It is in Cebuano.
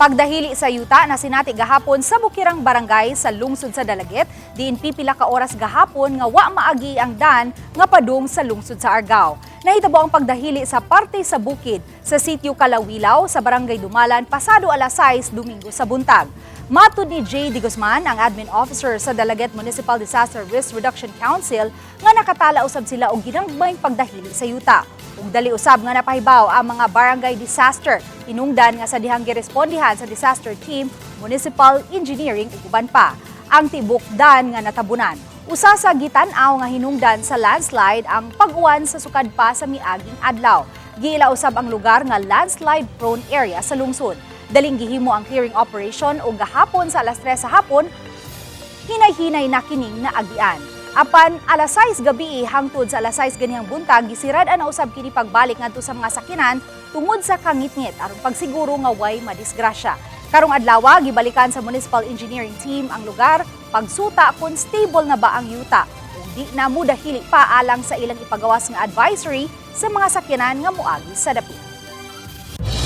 Pagdahili sa yuta na sinati gahapon sa Bukirang Barangay sa lungsod sa Dalaguete, diin pipila ka oras gahapon nga wa maagi ang dan nga padung sa lungsod sa Argao. Nahitabo ang pagdahili sa parte sa bukid sa sitio Kalawilaw sa Barangay Dumalan pasado alas 6 Domingo sa buntag. Matud ni J. De Guzman, ang admin officer sa Dalaguete Municipal Disaster Risk Reduction Council, nga nakatala usab sila og ginagmayng pagdahili sa yuta. Ug dali usab nga napahibaw ang mga barangay disaster, hinungdan nga sa dihang girespondihan sa disaster team, municipal engineering ug uban pa. Ang tibok dan nga natabunan. Usa sa gitan-aw nga hinungdan sa landslide ang pag-uwan sa sukad pa sa miaging adlaw. Giila usab ang lugar nga landslide prone area sa lungsod. Daling gihimo ang clearing operation ug gahapon sa alas 3 sa hapon hinay-hinay na kining naagian. Apan alas 6 gabi hangtod sa alas 6 ganihang buntag, gisirad na usab kini pagbalik ngadto sa mga sakinan tungod sa kangitngit aron pagsiguro nga way madisgrasya. Karong adlaw, gibalikan sa municipal engineering team ang lugar pagsuta kung stable na ba ang yuta ug di na mudahili pa alang sa ilang ipagawas nga advisory sa mga sakyanan nga moagi sa dapit.